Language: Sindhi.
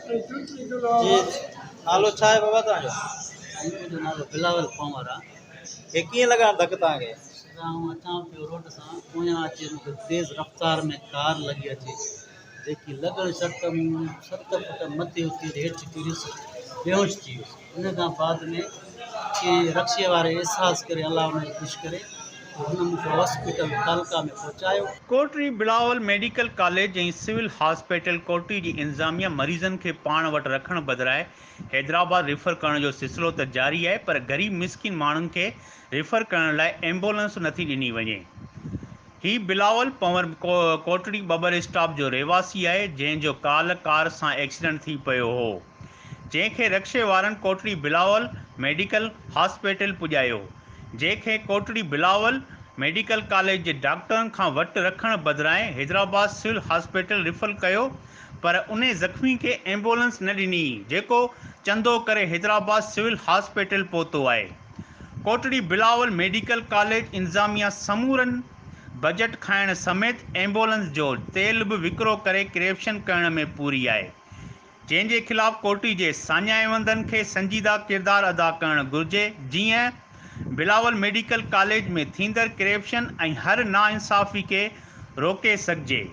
جي نالو ڇا آهي بابا توهان جو؟ سائين منهنجو نالو بلاول پنهور آ. هي ڪيئن لڳا ڌڪ توهان کي؟ سر آئون اچان پيو روڊ سان پويان اچي مون کي تيز رفتار ۾ ڪار لڳي اچي جيڪي لڳڻ شرط مون 7 فٽ مٿي اٿي هيٺ ڪريس بيهوش ٿي ويس ان کان بعد ۾ ڪنهن رڪشي واري احساس ڪري الله ان کي خوش ڪري پوء هن مون کي هاسپيٽل تعلقه ۾ پهچايو. Kotri Bilawal medical college ۽ civil hospital Kotri جي انتظاميا مريضن کي پاڻ وٽ رکڻ بدران حيدرآباد ريفر ڪرڻ جو سلسلو ته جاري آهي پر غريب مسڪين ماڻهن کي ريفر ڪرڻ لاء ايمبولنس نٿي ڏني وڃي. هي بلاول پنور ڪوٽڙي ٻٻر اسٽاپ جو رهواسي آهي جنهن جو ڪالهه ڪار سان ايڪسيڊنٽ ٿي پيو هو جنهن کي رڪشي وارن ڪوٽڙي بلاول ميڊيڪل هاسپيٽل پڄايو جنهن کي ڪوٽڙي بلاول ميڊيڪل ڪاليج جي ڊاڪٽرن کان وٽ رکڻ بدران حيدرآباد سول هاسپيٽل ريفر ڪيو پر انهي زخمي کي ايمبولنس نه ڏني جيڪو چندو ڪري حيدرآباد سول هاسپيٽل پهتو آهي. ڪوٽڙي بلاول ميڊيڪل ڪاليج انتظاميا سمورن بجيٽ کائڻ سميت ايمبولنس جو تيل به وڪرو ڪري ڪرپشن ڪرڻ ۾ پوري آهي. جنهن جي خلاف ڪوٽي جي ساڃاهوندن کي سنجيده ڪردار ادا ڪرڻ گهرجي جيئن بلاول ميڊيڪل ڪاليج ۾ ٿيندڙ ڪرپشن ۽ هر ناانصافي کي روڪي سگهجي.